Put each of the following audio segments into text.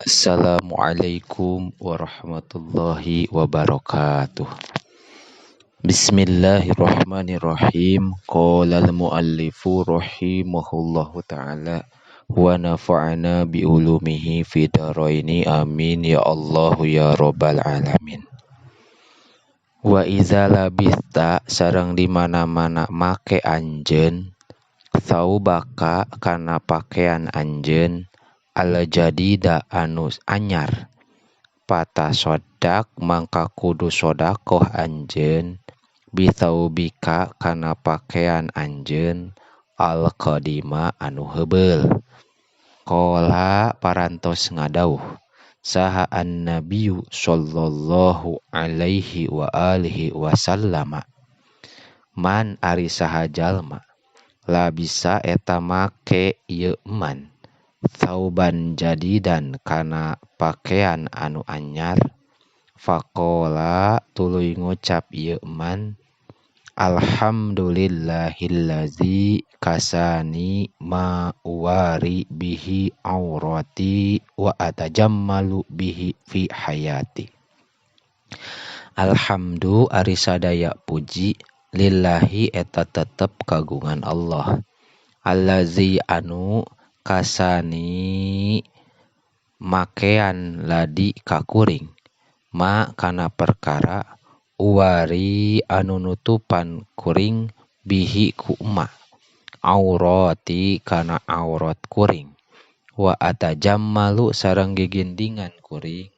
Assalamualaikum warahmatullahi wabarakatuh. Bismillahirrahmanirrahim. Qala al-muallifu rahimahullahu ta'ala wa nafa'ana bi ulumihi fi dharaini, amin ya Allah ya rabbal alamin. Wa iza labista sareng di mana-mana make anjeun saubaka kana pakaian anjeun al jadida anu anyar, patasoddaq mangka kudu sodakoh anjeun bisaubika kana pakaian anjeun al qadima anu heubeul. Qala parantos ngadauh saha an-nabiyyu sallallahu alaihi wa alihi wasallama, man ari saha jalma labisa eta make ieu man sauban jadidan kana pakaian anu anyar, faqala tuluy ngucap ieu man alhamdulillahillazi kasani ma uwari bihi aurati wa atajammalu bihi fi hayati. Alhamdu ari sadaya puji lillahi eta tetep kagungan Allah, allazi anu kasani makean ladi kakuring ma kana perkara uwari anu nutupan kuring bihi ku ma aurati kana aurat kuring, wa atajammalu sareng gigindingan kuring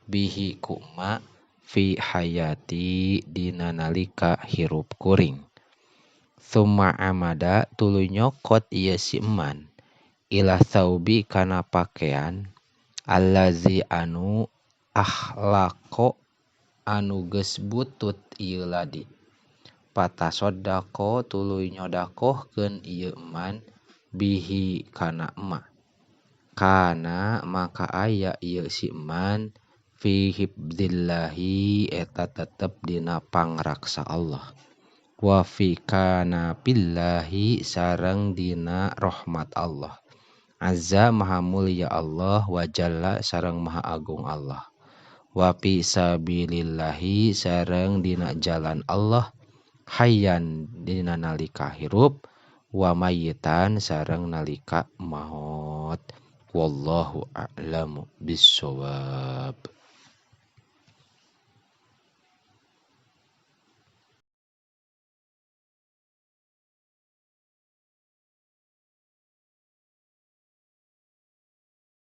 bihi ku ma fi hayati dina nalika hirup kuring. Summa amada tuluy nyokot ieu si eman ila saubi kana pakaian allazi anu akhlaqo anu geus butut ieu ladi, patasoddaqo tuluy nyodakohkeun ieu eman bihi kana ema, kana maka aya ieu si eman fi hibdillahi eta tetep dina pangraksa Allah, wa fi kana billahi sareng dina rahmat Allah azza maha mulia Allah wa jalla sareng maha agung Allah, wa fi sabilillahi sareng dina jalan Allah hayyan dina nalika hirup wa mayitan sareng nalika maot. Wallahu a'lamu bissawab.